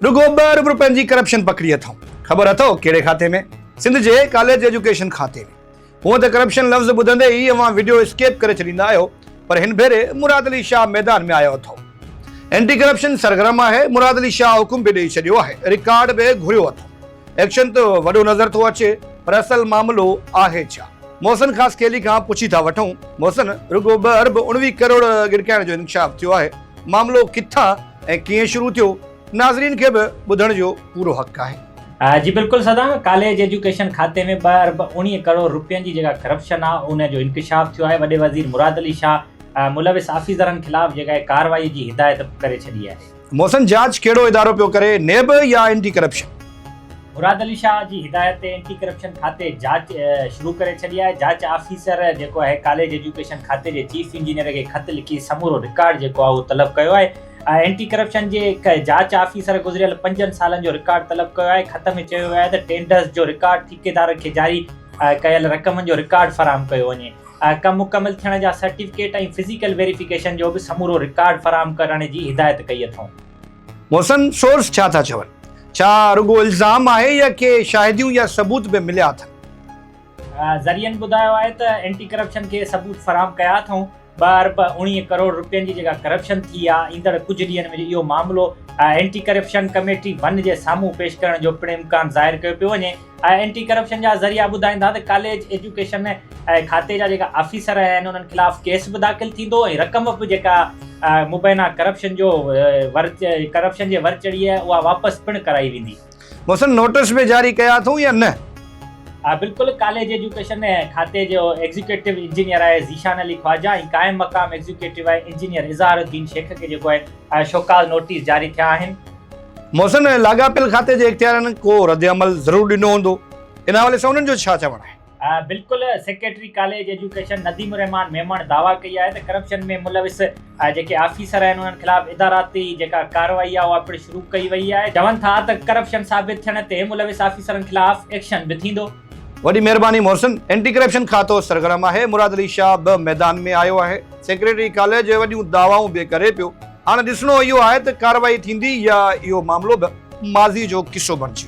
رڳو ٻه ارب روپين جي ڪرپشن پڪڙي اٿئون. خبر اٿئو ڪهڙي کاتي ۾؟ سنڌ جي ڪاليج ايجوڪيشن کاتي ۾. هونء ته ڪرپشن لفظ ٻڌندي ئي اوهان وڊيو اسڪيپ ڪري ڇڏيندا آهيو پر هن ڀيري مراد علي شاهه ميدان ۾ آيو اٿئو. اينٽي ڪرپشن سرگرم آهي، مراد علي شاهه حڪم به ڏئي ڇڏيو آهي، رڪارڊ به گهريو اٿئون. ايڪشن ته وڏو نظر ٿو اچي پر اصل معاملو آهي ڇا؟ محسن خاصخيلي کان پڇي ٿا وٺون. محسن، رڳو ٻه ارب 19 ڪروڙ ڳڙڪائڻ جو انڪشاف ٿيو آهي، معاملو ڪٿان ۽ ڪيئن شروع ٿيو؟ ناظرين کي به ٻڌڻ جو پورو حق آهي. جي بلڪل صدام، ڪاليج ايجوڪيشن کاتي ۾ ٻه ارب 19 ڪروڙ روپين جي جيڪا ڪرپشن آ ان جو انڪشاف ٿيو آهي، وڏي وزير مراد علي شاهه ملوث آفيسرن خلاف جيڪا آهي ڪارروائي جي هدايت ڪري ڇڏي آهي. محسن جاچ ڪهڙو ادارو پيو ڪري نيب يا اينٽي ڪرپشن؟ مراد علي شاهه جي هدايت تي اينٽي ڪرپشن کاتي جاچ شروع ڪري ڇڏي آهي، جاچ آفيسر جيڪو آهي ڪاليج ايجوڪيشن کاتي جي چيف انجنيئر کي خط لکي سمورو رڪارڊ جيڪو آهي اهو طلب ڪيو آهي، اينٽي ڪرپشن جي هڪ جاچ آفيسر گذريل پنجن سالن جو رڪارڊ طلب ڪيو آهي، خط ۾ چيو ويو آهي ته ٽينڊرز جو رڪارڊ، ٺيڪيدارن کي جاري ڪيل رقمن جو رڪارڊ فراهم ڪيو وڃي، ڪم مڪمل ٿيڻ جا سرٽيفڪيٽ ۽ فزيڪل ويريفڪيشن جو به سمورو رڪارڊ فراهم ڪرڻ جي هدايت ڪئي اٿئون. محسن، سورس ڇا ٿا چون؟ ڇا رڳو الزام آهي يا ڪي شاهديون يا ثبوت به مليا اٿن؟ ذريعن ٻڌايو آهي ته اينٽي ڪرپشن کي ثبوت فراهم ڪيا اٿئون، ٻه ارب 19 ڪروڙ رپين جي جيڪا ڪرپشن ٿي آهي، ايندڙ ڪجهه ڏينهن ۾ اهو معاملو اينٽي ڪرپشن ڪميٽي ون جي سامهون پيش ڪرڻ جو پڻ امڪان ظاهر ڪيو پيو وڃي. اينٽي ڪرپشن جا ذريعا ٻڌائين ٿا ته ڪاليج ايجوڪيشن کاتي جا جيڪا آفيسر آهن انهن خلاف ڪيس به داخل ٿيندو ۽ رقم به جيڪا مبينا ڪرپشن جو ور ڪرپشن جي ور چڙهي آهي اها واپس پڻ ڪرائي ويندي. محسن نوٽس به جاري ڪيا اٿئون يا نه؟ ها بلڪل ڪاليج ايجوڪيشن کاتي جو ايگزيڪيوٽو انجنيئر آهي ذيشان علي خواجه ۽ قائم مقام ايگزيڪيوٽو آهي انجنيئر اظهار الدين شيخ کي جيڪو آهي شوڪاز نوٽيس جاري ٿيا آهن. محسن لاڳاپيل کاتي جي اختيارين ڪو ردعمل ضرور ڏنو هوندو ان حوالي سان انهن جو ڇا چوڻ آهي؟ بلڪل secretary college education Nadeem ur Rehman Memon دعويٰ ڪئي آهي ته ڪرپشن ۾ ملوث جيڪي آفيسر آهن انهن خلاف اداراتي جيڪا ڪارروائي آهي اها پڻ شروع ڪئي وئي آهي چون ٿا ته ڪرپشن ثابت ٿيڻ تي ملوث آفيسرن خلاف ايڪشن به ٿيندو. وڏي مهرباني محسن. اينٽي ڪرپشن کاتو سرگرم آهي، مراد علي شاهه به ميدان ۾ آيو آهي، سيڪريٽري ڪاليج وڏيون دعوائون به ڪري پيو، هاڻ ڏسڻو اهو آهي ته ڪارروائي ٿيندي يا اهو معاملو به ماضي جو قصو بڻجي ويندو.